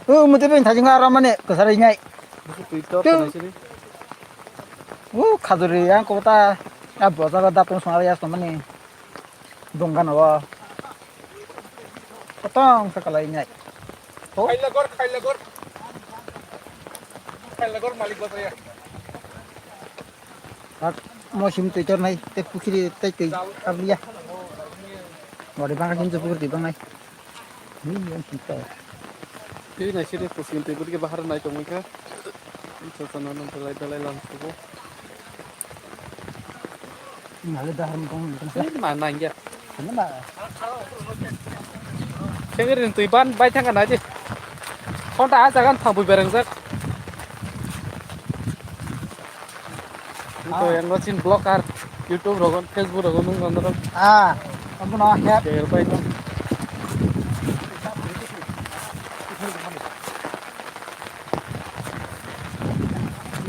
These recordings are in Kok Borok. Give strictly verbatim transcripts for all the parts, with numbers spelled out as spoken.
O muti ben thajing aro mane kwsari nyai. Busu twi tor Twi. Khana sini. O khajuri yang kota. A bojaro datong songari as mani. Donggan o. Kotong sa kalai nyai. Khaila gor, khaila gor. Khaila gor malik botaya. Ak mosim twi tor nai te pukhiri tai twi abliya. Bori bang hin jupur twi bang nai. Ni yang kita. Twi nai sini pusin twi budi bahar nai tongwi kha. Ini sasana nang dalai dalai lang subo. Nale dahar mukong. Ini mana ya? Mana? Sengri twi ban bai thang kana ji. Konta a jagan thang bui bereng jak. Ito yang rochin blogger, YouTube rogon, Facebook rogon nung rogon. Ah, kamu no hep. Share pai no.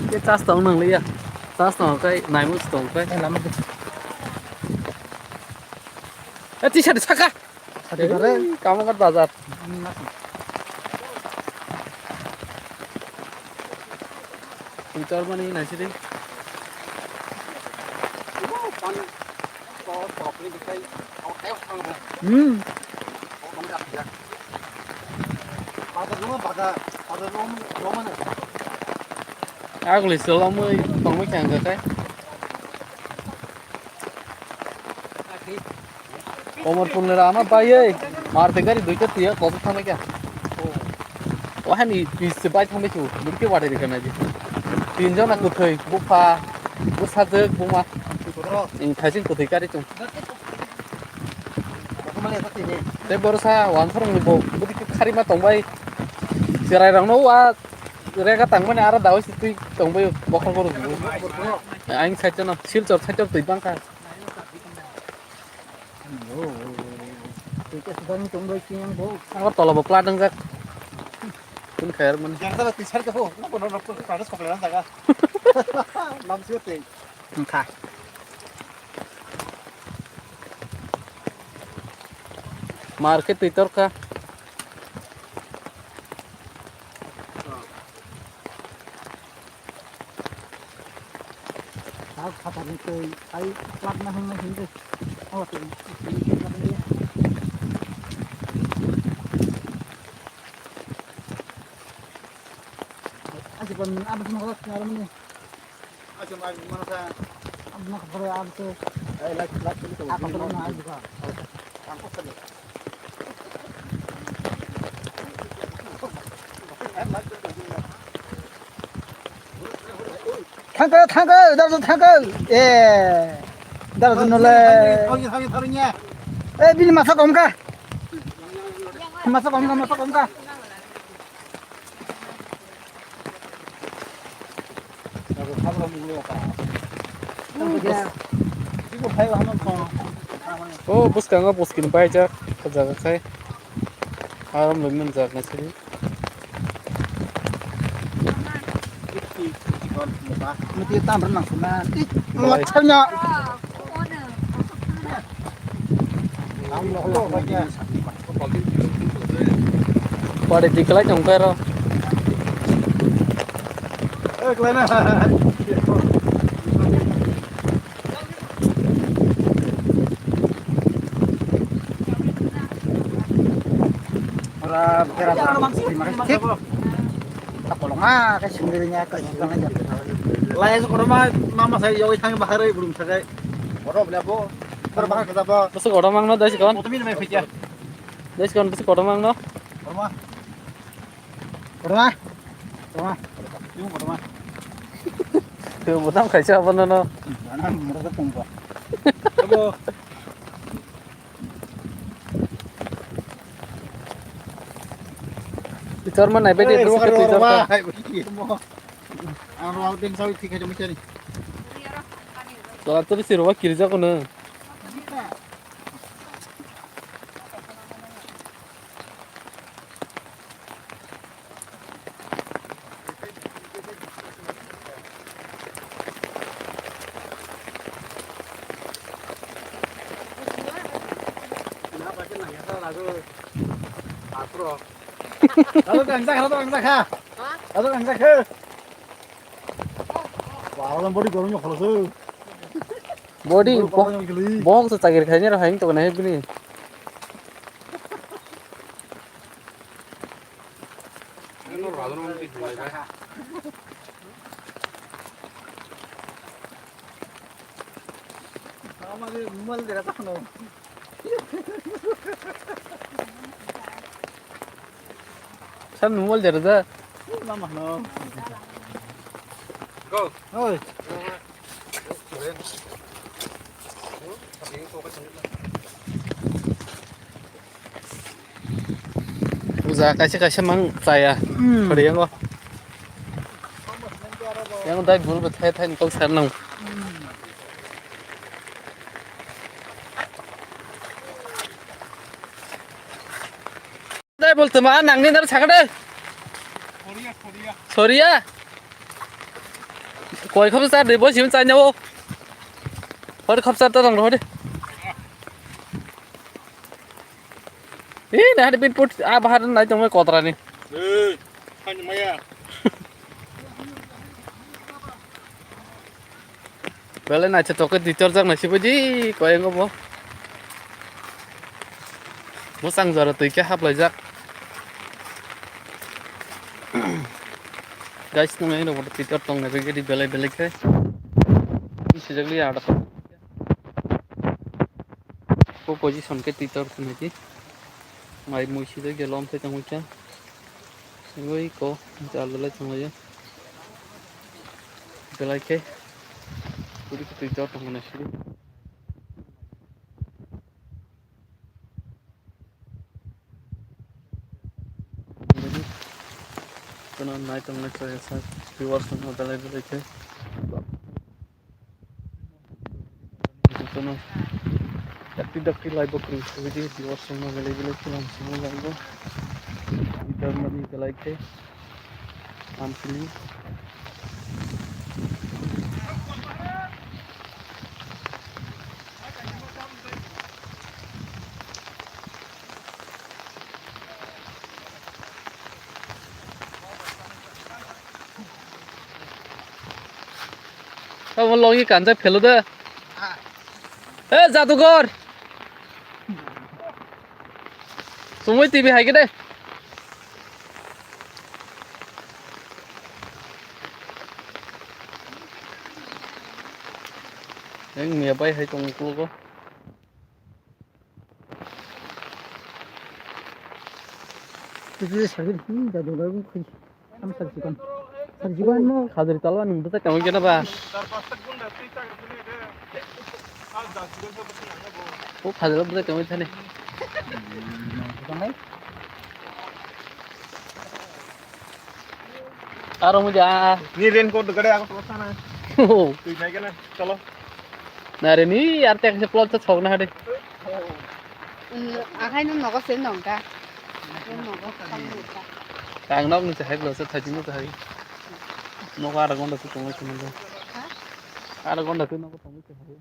Ke chas tong nang liya. Chas tong kai nai mus tong kai. Eh, lama tu. Eh, tisa de saka. Sadi bare. Kamu kan bazar. Twitter mani nai sini. Hmm. Agli selomoi tongmoi kang kai. Omorpur ni rama bai ei, Maruti gari duita tiya kotor thangbai kha. Wahani pis se bai thangbai kha, burke wade rikha naji. Tin jona kwthwi, bupha, bwsajwk, buma. Ing thaising kwthwi kari chung. Tei borok sa wansorong ni bo, budi khe khari ma tongbai. Cherai rok no wa rega tangmani aro dawi si twi tongbai bokhok borok. Ang side no, Silchar side twi bangkha. Ang tolabo plat wngjak. Kun khair man. Yang tala tisar ka ho, na kono na kono practice kokla na daga. Nam sio te. Wngkha. Market twi torkha. Sak phatarni twi ai plat na hwnna hwnwi. O twi. Aji ban abas ma kala kala mani. Aji ma mana sa. Abna khapare abse. Ai lak lak. Apa perlu na aji ka. Thangkha, thangkha, darjak thangkha. Eh, darjak nole. Thangkha, thangkha, thangkha. Eh, bini masa komkha. Masa komkha, masa komkha. O bwskango bwskini baijak o jaga khai. Arom lwmani jaga sidi. Mati tam rwna suna. Wachanya. Pare di kelai tong kai ro. Eh, kelai na. Ora bera ba. Thik. Kapolong ah, kai sundiri nya, kai sundiri nya. Lai es koroma, mama sai yoi thang bahar oi bulum sakai. Oro bela bo. Tor bahar kata bo. Bwswk kotorma wngno dai sikon. Kotorma ni mai phikya. Dai sikon bwswk kotorma wngno. Kotorma. Kotorma. Kotorma. Yung kotorma. Tuh botang kaisa abono no. Mana mura ta tungba. Abo. Twitter ma nai bai de. Hai, hai, hai. Ang rwal ding sawi thik hai jami chani. Tola to bisi rwal kirja kono. Ado kangsa kha, ado kangsa kha. Ado kangsa kha. Wah, orang body gorong yo kholo se. Body, body bo-, gorong yo gili. Bohong se chakir khaini rw hain to na hebini. Sir, normal jara ja. Go. Oi. Puja kaisa kaisa mang chaya. Hmm. Pwrwi yango. Yang dai bul bethai thai ni kok sar nang. Dai bol tuma nang ni nar sakade. Soria, soria. Soria. Koi khop sar de bo sim chanya o. Hor khop sar ta tong hor. Ih, nah, di pinput, ah, bahar nai tong mai kotra ni. Eh, hanya maya. Belai naithotok khe twitor jak nai sibodi, koyeng bo. Bwsang jora twi khe haplaijak. Guys, nung eng rok twitor tong nai begedi belai belai khe. Sijak li ada. Ko position khe twitor tong nai di. Mai mui sijak je lom se tong khe. Ui ko jal le tong lai. Belai khe. Kuri khe twitor tong nai sidi. Kono nai tong nai khe sa viewers no belai belai khe. Kono dakti dakti live bo kwrwi sugwi di viewers no belai belai khe lam simo live bo. Twitter mani belai khe. Ampli. Omo logi kanjak phelo de. Eh, jadugor. Sumui T V hai khe de. Eng miya bai hai tong ukulgo. Itu dia sakit, hmm, jadugor bai khai. Am sarjikan. Sarjikan mo. Khajri talwa nung bwsa tamo kena ba. O khajri bwsa tamo thani. Aro muja. Ni raincoat gade ako to sana. Oh. Tui nai kena. Chalo. Nare ni ar tek se plot to chok na hade. Akhai no nogo se nongka. Nogo kang nongka. Kang nok ni se hai lo se thajin no se hai. Nogo ar gonda se tongoi se nogo. Ha? Ar gonda se nogo tongoi se hai.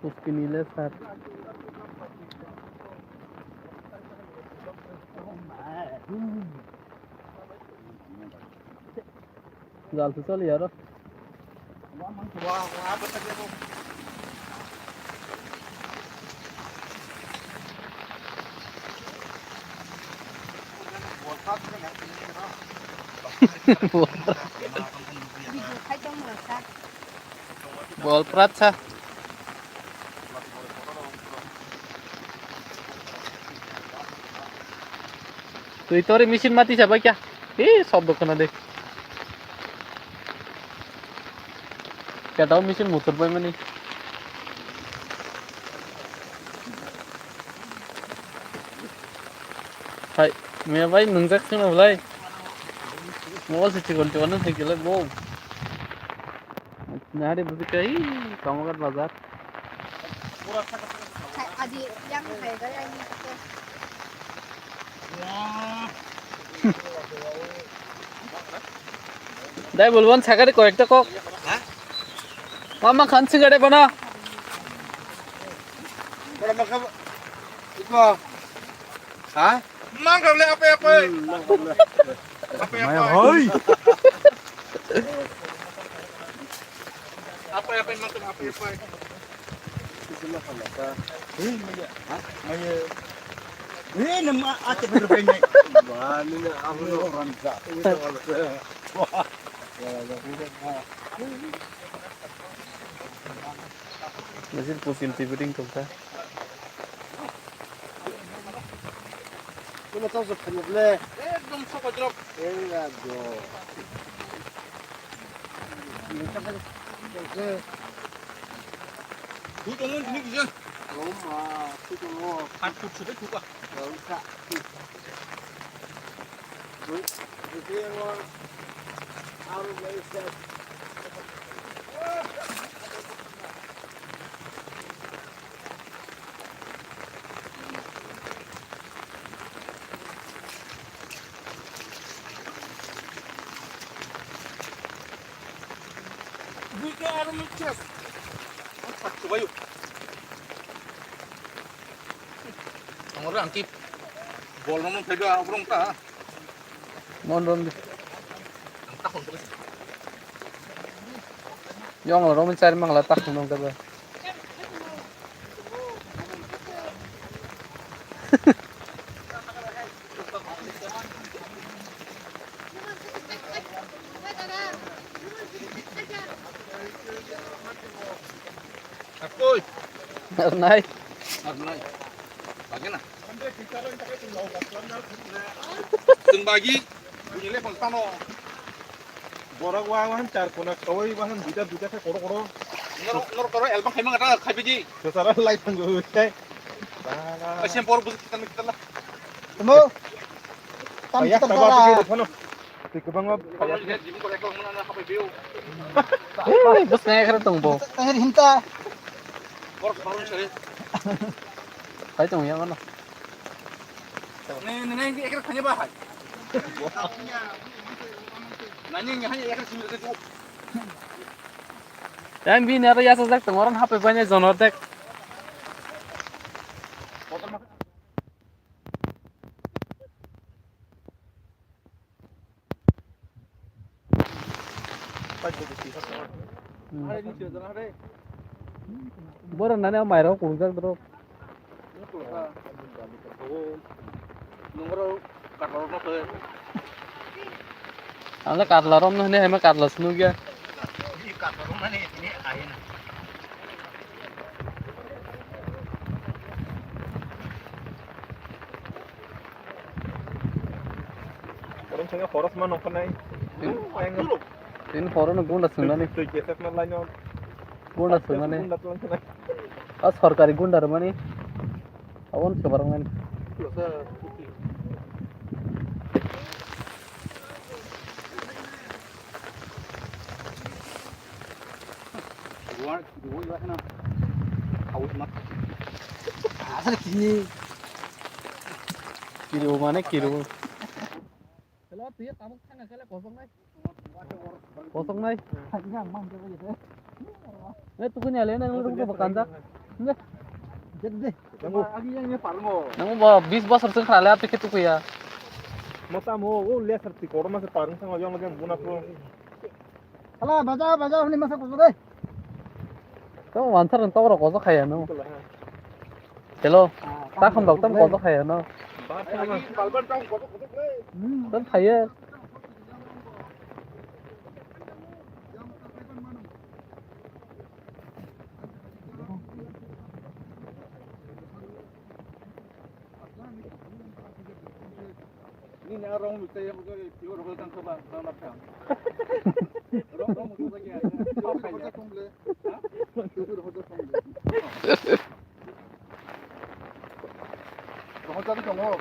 Uskini le sar. Jal se choli aro. Bol prat sa. Twi tori machine mati sa bai kya? Ee, sobdo khna de. Kedao machine muthur bai mani. Hai, me bai nungjak sima belai. Mo se chikon chikon thai gele bo. Nari busi kai, Kamagat bazar. Aji yang hai bai ai ni ko. Dai bolban sakari koyekta kok. Ha? Mama khan singare bana. Iko. Ha? Mangkable ape ape. Hmm, mangkable. Ape ape. Maya hoi. Ape ape mangkable ape ape. Iko mangkable ta. Hei maya. Ha? Maya. Hei nama ache betul kayaknya. Wah, ini na aku orang sa. Ini orang sa. Wah. Wah, wah, wah. Nasir pusil tibiring tongkha. Ekdom sokojrok. Ei, ya, go. Thu tongo, tini kisa. Oh, ma, thu tongo. Hat thuk sede thuka. Oh, sa. Buike aro mikhe. Ang tak chubayu. Ang ora ang tip. Bol nang phaiba abrong ta. Mon rom di. Ang tak hon. Yong rom char mangla tak hon ka ba. Arnai. Arnai. Bagena. Chwng bagi. Bunyile pang tano. Borok wa wahan char kona kawai wahan duita duita khe koro koro. Nor nor koro elbang khaimang ata khaibidi. Sesara lai thango tei. Kaisa borok bujuk kita kita lah. Tamo. Tam kita tara. Twi kwbangma. Bwskango ekra tong bo. Tahir hinta. Borok barung sari. Kai tong ya mano. Ne ne ne ekra khanya ba hai. Nani ngi hai ekra simi ko. Yang bini aro yasa jak tong orang hape banya jonor dek. Borok nani o mairok kurujak borok. Ang le katla romno hwnwi haima katla swnukya. Borok sengkhe horos ma nongkhornai. Tin, tin horono gunda swngnani. Twi kesekna laino. Gunda swngnani. Gunda twlang khnai. A sorkari gunda rwmani. Aboni swbaroknani. Asal kini. Kiri mane kiri. Hello, tuya tabuk thangna kele kosong nai. Kosong nai. Eh, tukuni ale nang lu ko kanjak. Nge. Nang bo bis bosor sing khala tu kitu ya. Mota mo o le sar ti korma se parung sang jong lage buna pro. Hala baja baja huni masa ko de. To wansar to ro ko khaya no. Hello. Ta kham dok tam ko khaya no. Tam khaya. Nini a rong mutsa yang ko tiyo rong tang ko ba ba ma ka. Rong rong mutsa ya. Rong tang ko.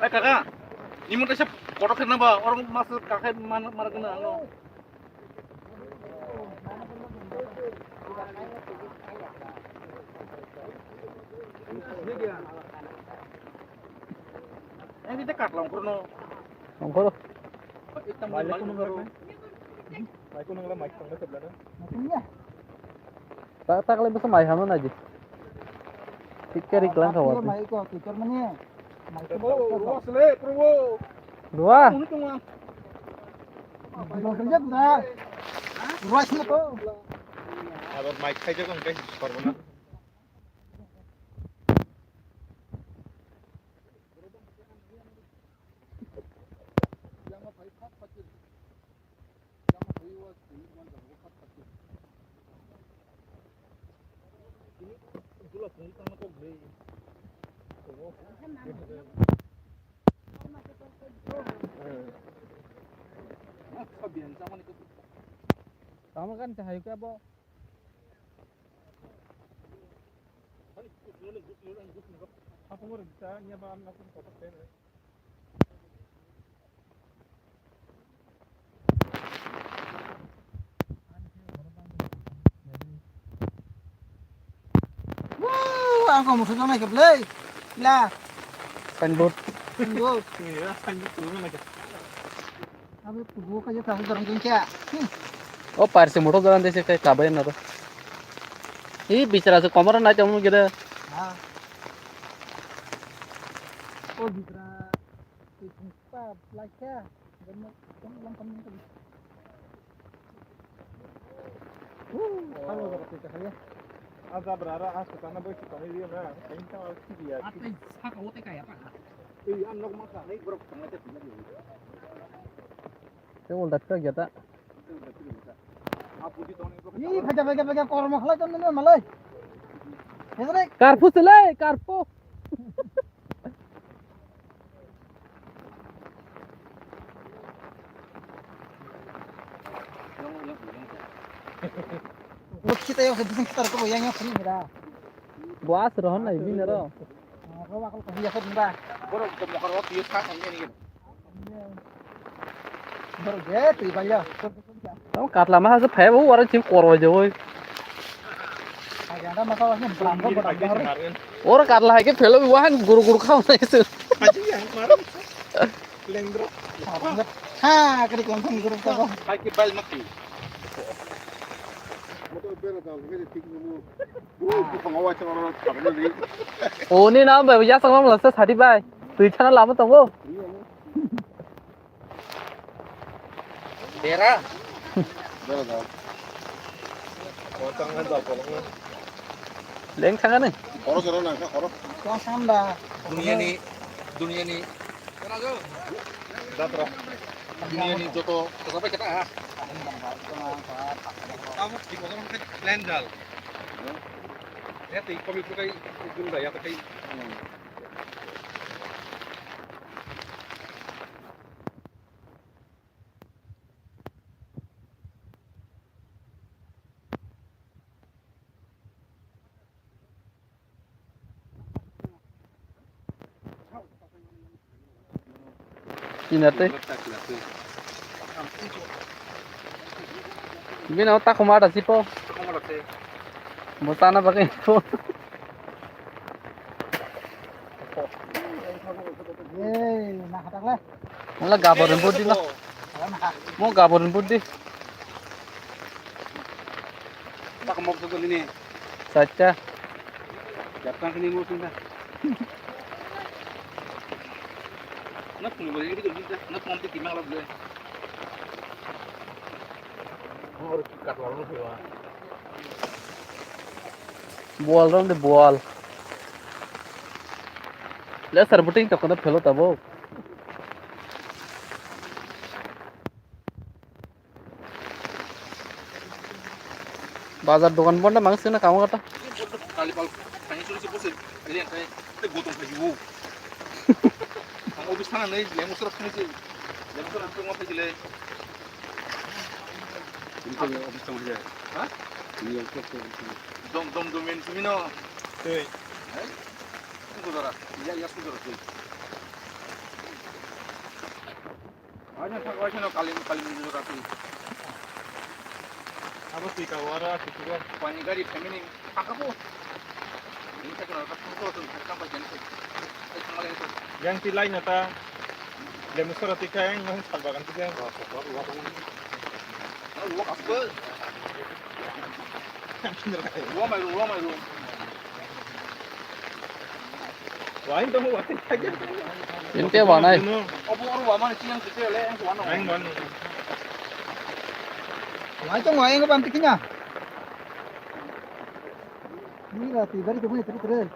Eh kaka, ni mutsa kotok kena ba orang masuk kaka mana mana kena ano. Yang kita kat longkor no. Longkor. Mai ko nang la mai tong le sebla na. Tak tak le bisa mai hama naji. Tikka rik lang kawat. Mai ko tikar mani. Mai ko. Ruwa sele, Probo. Ruwa. Unu tungwa. Ruwa sele ko. Abo mai khai jago hingke sorbo na. Tamo kan cahaya ke apa? Woo, ang kok mothor nai khe bwlai. La. Signboard. Signboard. Iya, signboard tungma nai khe. Abo tubu kha je thang dorong jong kya. Hmm. O parse mothor dorong dese khe kabai na to. Hi bichara se komor nai tong gede. Ha. O bichara. Twi thung pa lai khe. Gam gam gam gam. Woo, halo jaga twi kahaya. A jabra aro a swkang no bai swkang ri na, kain ta a sidi ya. Atwi saka o te kaya pa. Ei, ang nok ma ka, ei, borok tong lai te tong lai. Te ulta thok ya ta. Ih, phaja, phaja, phaja, kormo khalai tong nini malai. Hezrek. Karphu se le, karphu. Bukti tayo ke bising kitar ko yang yang sini mira. Buas rohon na ibi nero. Ko bakal ko biya ko ba. Borok to mokar o piyo sa kan ni. Borok je twi baya. Tamo katla ma ha phai bo wara chim korwa je oi. Ora katla hai ke phelo wahan guru guru khao nai se. Lengro. Ha, kari kong kong guru ka. Hai ke bal mati. Oni na bai ya sama mala sa sadi bai. Twi chana lama tongo. Bera. Bera da. Leng thangani. Khoro jora nang kha khoro. Kosam da. Duniani, duniani. Jatra. Duniani joto kosa pai kata ha. Tabuk di kosa pai plan jal. Ya ti komi tu kai dun da ya kai. Kinatwi. Bini o takhuma da sipo. Bo chana bagwi po. Ei, na hatak le. Wala gaborin budi lo. Mo gaborin budi. Tak mok tu ni. Sacha. Jatang ni mo sinda. Na pun boleh ni tu kita na pun tu kimang lagi. Or kat lalu tu. Bol rom de bol. Le sar buting to kono phelo tabo. Bazar dogan bonda mang sina kamo kata. Kali pal, kani suri si bosi, ini yang kani, itu gotong kayu. Ang office thang nai, lemu surat thang si, lemu surat thang apa sih le? Ini kan office thang aja. Hah? Ini yang office thang aja. Dom, dom, dom, ini sini no. Tuh. Eh? Ini saudara, iya, iya saudara tuh. Aja thang aja no kali, kali ini saudara tuh. Apa sih kawara, sih kawara? Pani gari family. Thangkha bo. Ini tak kenal, tak kenal, tak kenal, tak kenal, tak kenal. Yang tilai nata, lemu sora tika yang, yang sal bagan tika yang. Oh, oh, oh, oh. Nah, walk up. Tinte wanai. Wai tong wai ngo bam tikina. Ni ra ti bari tu bari tu.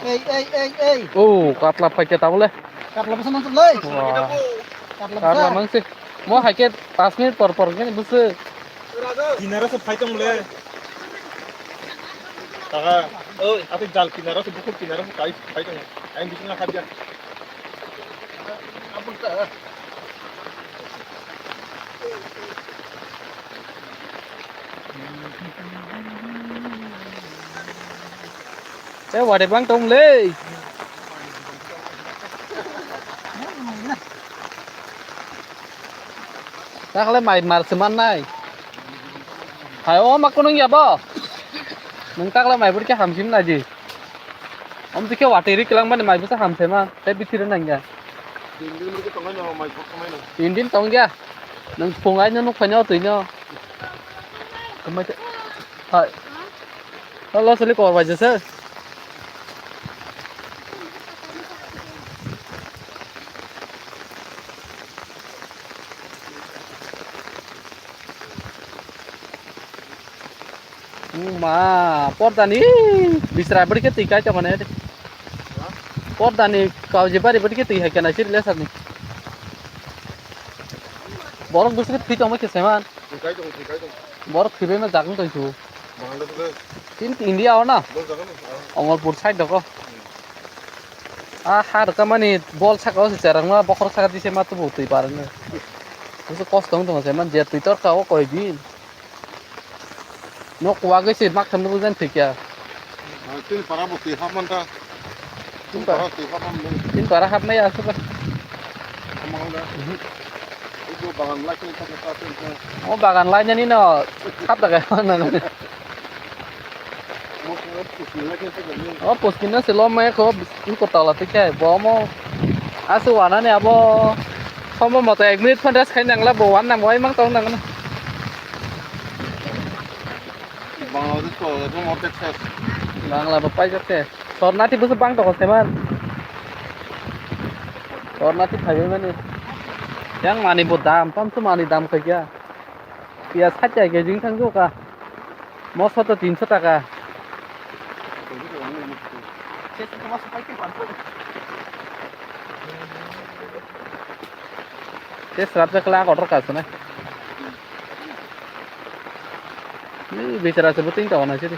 Ei, ei, ei, ei. Oh, katla paikhe tabole. Katla bwsa nang lai. Wah. Katla bwsa. Katla mangsi. Mo haikhe pas minute por por khe bwswk. Kinaro se phai tong le. Taga. Oi. Ati jal kinaro se, bukhuk kinaro se kai phai tong. Ang bising na khajak. Tei wari bang tong le. Takle mai mar se mannai. Hai o ma kunung ya bo. Nung takle mai bwrwi khe hamsim nai di. Om dikhe watwi ri kwlangmani mai bwsa hamsema, tei bithiro nangya. Tin din bwrwi khe tongnai no, mai thok tongnai no. Tin din tongya. Nwng phung aino nuk phaino twi no. Kwmai te-, hai. Lo sili kor bai jese. Ma, pordani bisra bwrwi khe twi kai tongmani. Pordani kauji bari bwrwi khe twi hai khe nai siri lesarni. Borok bwswk thwi tongma khe saiman. Borok thwibaima jagwng tongsu. Tin India o na. Omorpur side dogo. A ha rwkha mani bol saka o se cherangma bokhorok saka tise ma tubu twi parwngno. Bwswk kosto wng tongma saiman je twi torkha o koi din. Nok wagwi se mak tham nugwi jan thikya. Ah, tini para bo twi hap man ta. Tini para? Tini para twi hap man le. Tini para hap maya aswk. Hap man le. Mhm. Iko bagan lai kini ta ta ta. O bagan lai nani no hap ta kaya na. Mo ko pusi lai kini ta kaya. O pusi na se lo maya ko iko tala te kaya. Bo mo aswk wana ni abo. Somo moto ek minute phone rest khai nangla bo wan nang wai mang tong nang na. Bangladesh ko ekdom ordek ses. Bangla bo paijak se. Sornathi bwswk bang tongo saiman. Sornathi phaibai mani. Yang mani bo dam, tamswk mani dam khaikya. Piyaj sait taka kg wng thang jokha. Moso to tinso taka. Tei srapjak kla kotor ka swnai. Ni bichara se buting ta wana sidi.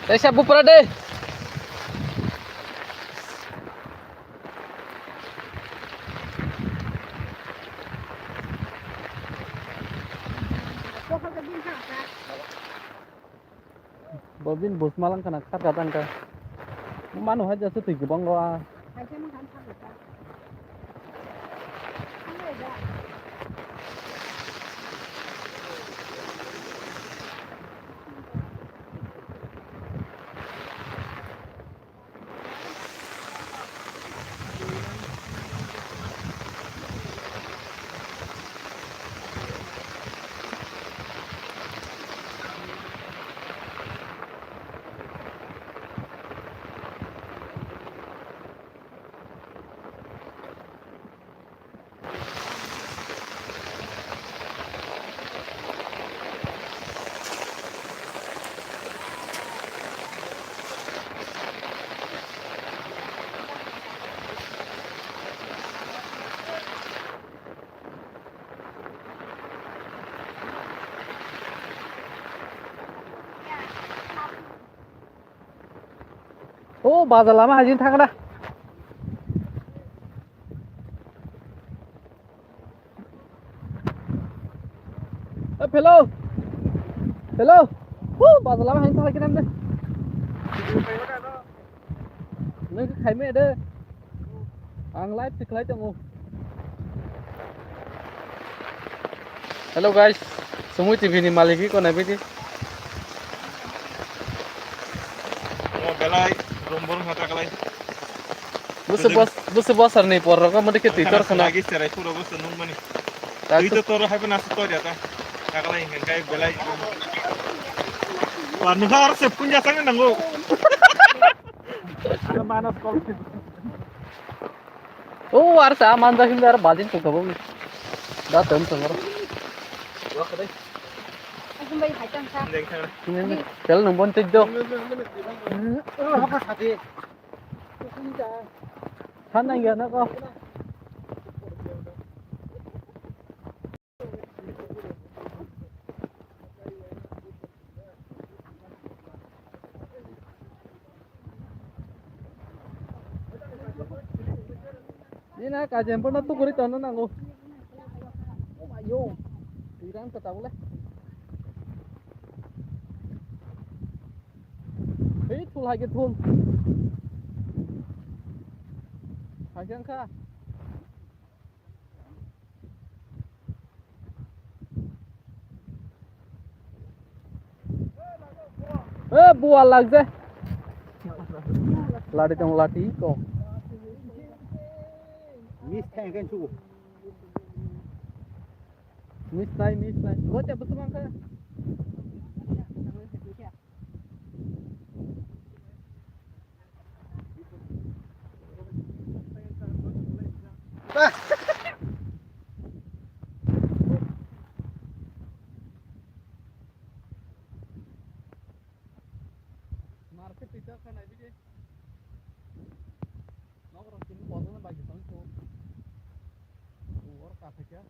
Kaisa bupra de. Bo bini bus malang khana kharkha tangkha. Manu hai jasa twi kwbang rw a. O bazar lama hajin thangna. Eh, hello. Hello. Hu, bazar lama hajin thangna kinam de. Nang khaime de. Ang live se khlai tongo. Hello guys, Sumui T V ni maliki ko nai bidi. Mo belai rombor hata kalai. Busu bos, busu bosar ni por rogo mode ke Twitter khana. Lagi serai puro busu nung mani. Twi to toro hai na story ata. Takalai hingkai belai. Wah, nung har se punja sang nango. Ano manas kol. O ar sa man da him dar balin ko kabo. Da tom tom ro. Tel nung bon tejjo. Than nang ya na ko. Nina kajem pono tukuri tono nango. Yo, tiran kata bole. Hei, thul hai ke thul. Hai ke angkha. Eh, bual lagde. Lari tong lati ko. Miss thang kan chu. Miss nai, miss nai. Go te betul mangka. Market tita kana bije. Nok rok tini bodol na bagi tong ko. Oro kathaka.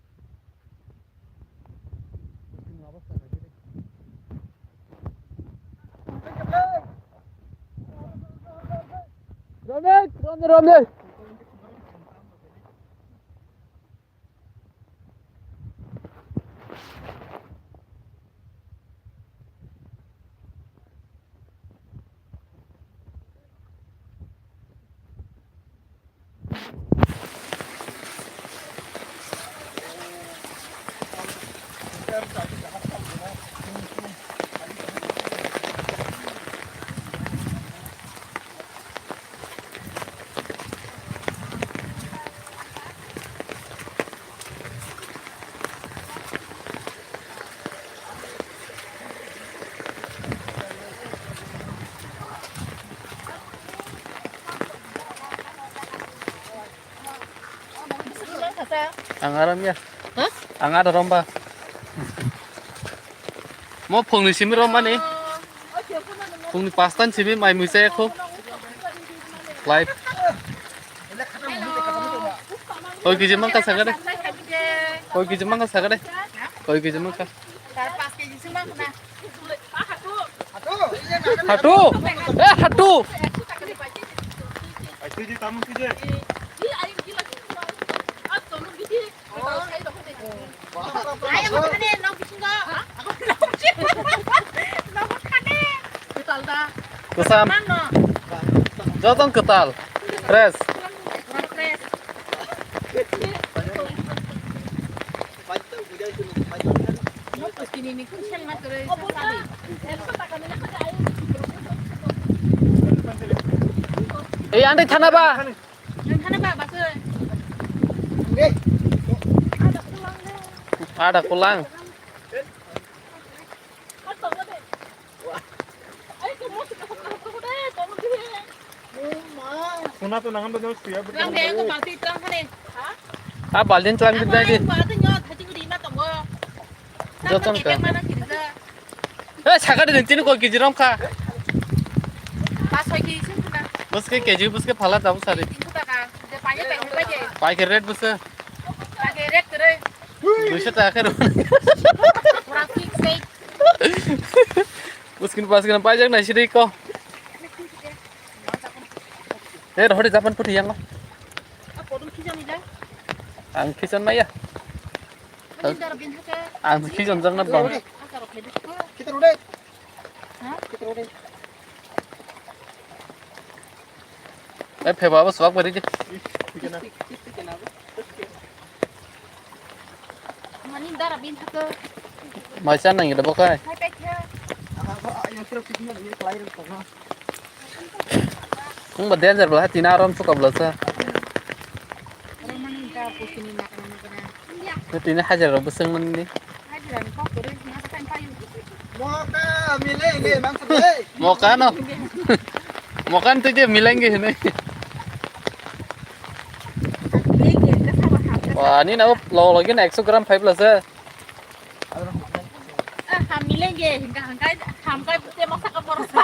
Romik, Romik, Romik. Ang aram ya. Ha? Ang ada romba. Mo phungni simi romani. Phungni pastan simi mai muisa ekho. Live. Koi kiji mangka sagade. Koi kiji mangka sagade. Koi kiji mangka. Hatu. Eh, hatu. Kusam. Joton kwtal. Fresh. Ei, andai thana ba. Ada kulang. Suna to nangan ba suya. Ah, baltin tlang di. Joton ka. Eh, sakari din tini koi kiji rom kha. Bus ke kiji, bus ke phala jabu sari. Pai ke red bus. Duiso taka khe rom. Bus kin pas kin pai jak nai sidi ko. Eh, rohori japan puti yang. Ang khichon maya. Ang khichon jakna bang. Eh, pheba abo swak bari di. Mani dara bin thaka. Mai chan nang ida bokai. Hai pek ya. Ang ba danger bla tina aram suka bla sa. Mani da pusini nakana nakana. Tina hajar bla seng mani. Hajar ni kok kore masa kan payu. Moka milenge mang sa. Moka no. Moka tu je milenge ne. Wah, ni na lo lagi na ekso gram five lah sa. Ah, hamile ge, hingga hangkai, hamkai pute masa ka porsa.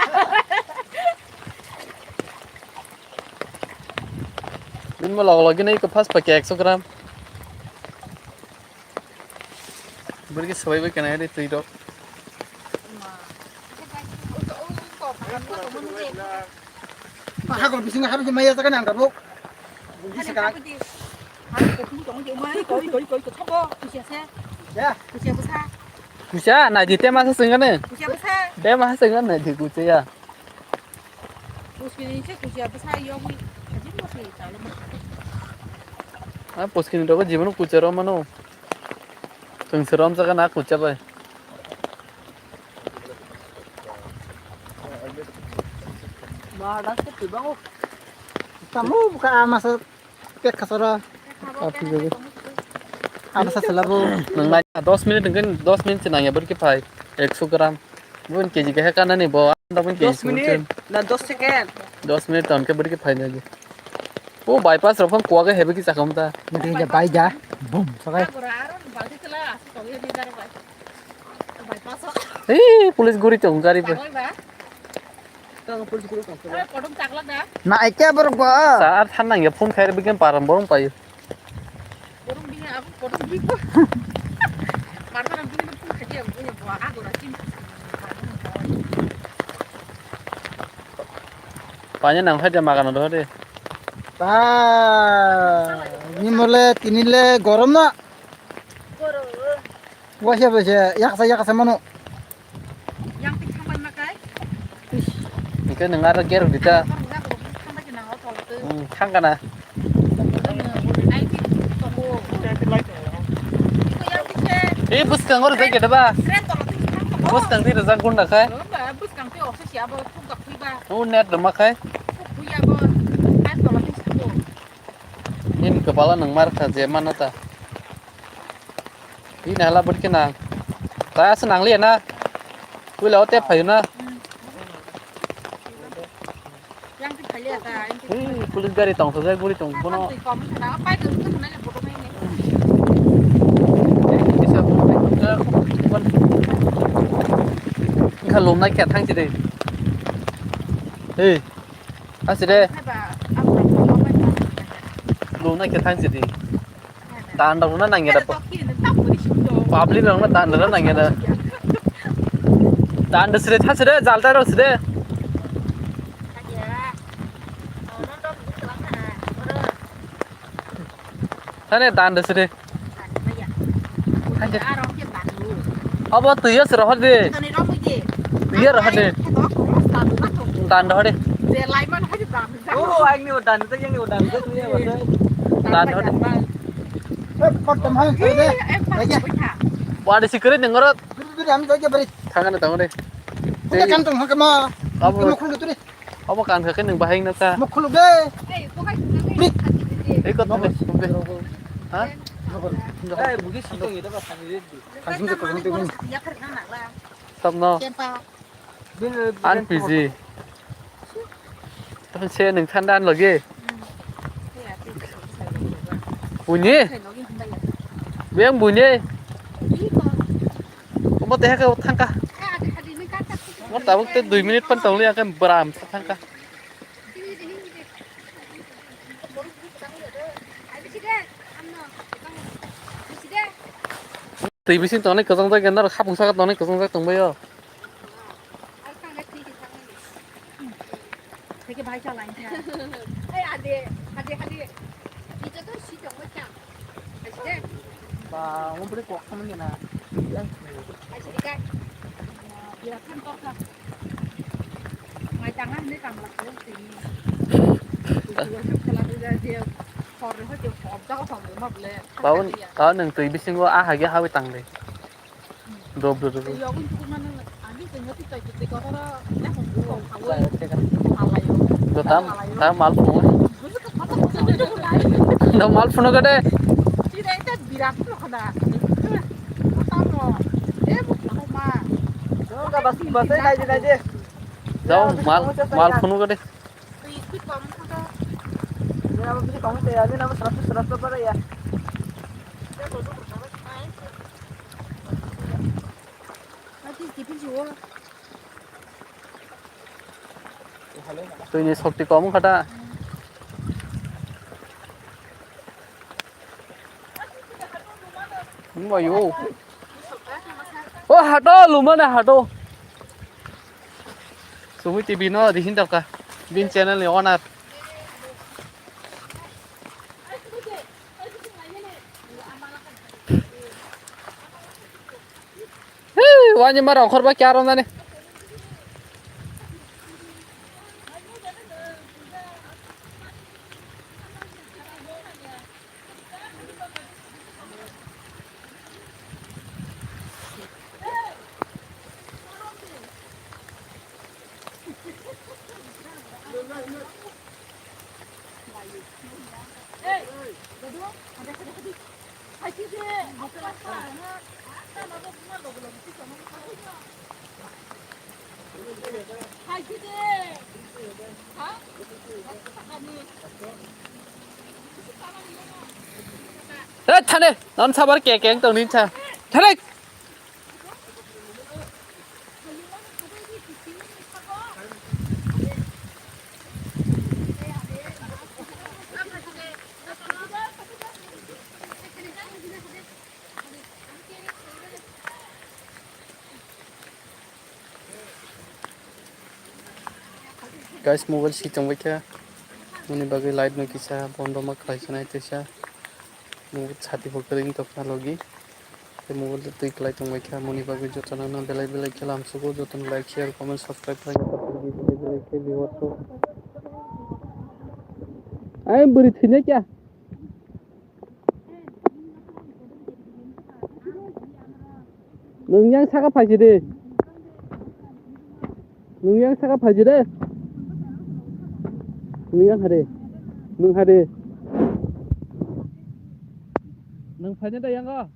Min mo log log gini ko pas pakai ekso gram. Beri ke sebai bai kena hari tui dok. Hagor bisingo habi maya jaga nang dabo. Buji saka. Hagor bisingo tong je mai koi koi koi ko thobo kusia se. Ya. Kusia bwsa. Kusia na jite masa sengane. Kusia bwsa. Te masa sengane di kusia. Puskini se kusia bwsa yogwi. Ajin mo se chalama. Ah, puskini rogo jibon kusia ro mano. Tong se rom jaga na kusia bai. Ba, das ke tiba ko. Tamu buka masa pek khasara. Api jogi. Abo sa selabo. Nang nai dos minute nang dos minute nang ya berki phai ekso gram. Bun K G ke kana ni bo anda bun K G. Dos minute na dos second. Dos minute ton ke berki phai nai. O bypass rok phang kuwa ke hebe ki chakam ta. Nang ke bai ja. Boom sakai. Hei, police guri tong gari ba. Na ai kya borok ba? Sa ar than nang ya phone khair bikin param borong payo. Panya nang khaja magana dohore. Ba, ni mole tini le gorom na. Waisa waisa yaksa yaksa mano. Yang tik sampai makai. Engke nang aro gerok dita. Sampai ke nang auto tu. Hmm, thang kana. Ai tik tongo. Yang tik se. Eh, buskang oro jaga deba. Tren tolo tik thang tongo. Buskang di rejak gunda khai. Ba, buskang te oso siya bo thung ka pui ba. Oh, net dema khai. Pui ya bo. Tren tolo tik thang tongo. Nini kwpala nang mar kha je mana ta. Hi na hala bwrwi khe nang. Ta se nang liya na. Puila o tep phaio na. Hi, police gari tong sajak bwrwi tong bono. Kisa bwrwi tong jak. Wngkha lum nai khe thang sidi. Hey. Aside. Luna khe thang sidi. Dan rok na nangya da. Public rok na dan rok na nangya da. Dan de sire tha sire jal ta rok sire. Thane dan de sire. Obo twiyo se rohor de. Twiyo rohor de. Dan rohor de. Oh, ang ni dan de, yang ni dan de, twiyo. Dan rohor de. Wadi sikere nengoro. Thangane tangone. Kan tong hakma. Abo. Obo kan khe nwng bahai na ta. Mukhuluk de. Ei, kok thangwi. Ei, kok thangwi. Ha? Ei, bugi sitong ito ba thangwi de. Thangwi de, thangwi de. Sabno. An piji. Tang se nwng thanda an logi. Buni. Beng buni. Omo teha khe thangkha. Mo tabuk te dui minute phan tongli, ang khe bram sa thangkha. Twi bising tongnai kwchang jak, norok hapung saka tongnai kwchang jak tongbaio. Eke bai cha lain tha. Ai ade, ade, ade. Ito to si tong mo cha. Ai si de. Ba, mo bri kok kham ni na. Yang. Ai si de kai. Bira khan to kha. Mai tang ha ni tang la ko ti ni. Ti wa shu khala de ja je. Hor ho je hor da ko hor ma ble. Paun, paun nang tui bisingo a hagi hawi tang de. Dob dob dob. Yogin tuku mane ani tengah ti tai ti kau hara eh hong kau kau. Halayo. Do tam tam mal phone. Do mal phone gade. Ti dai ta birat lo khana. Tam lo. Eh bu ko ma. Ka bas bas ai dai dai dai. Dau mal mal phone gade. Speed kom khana. Ni abo bisi kom te ani na seratus seratus pada ya. Twi ni sokti kom kha ta. Wngbaio. O hato, lumani hato. Sumui T V no dihin tokha. Bin channel ni owner. Hei, wani ma rongkhor ba kya rong nani. Eh, thane, non sabar ke keng tong nin cha. Thane. Guys, mobile si tongbai kha, moni bagwi light no kisa bondo ma khlai sanai tesa, mobile sati bo kwrwi tokna logi. Tei mobile twi kwlai tongbai kha, moni bagwi jotono no belai belai khe lamsugo, jotono like, share, comment, subscribe khlai khe belai belai khe viewers rok. Ai bwrwi thwina kya? Nwng yang saka phaisi de. Nwng yang saka phaisi de. Nwng yang hade. Nwng hade. Nwng phaina da yango.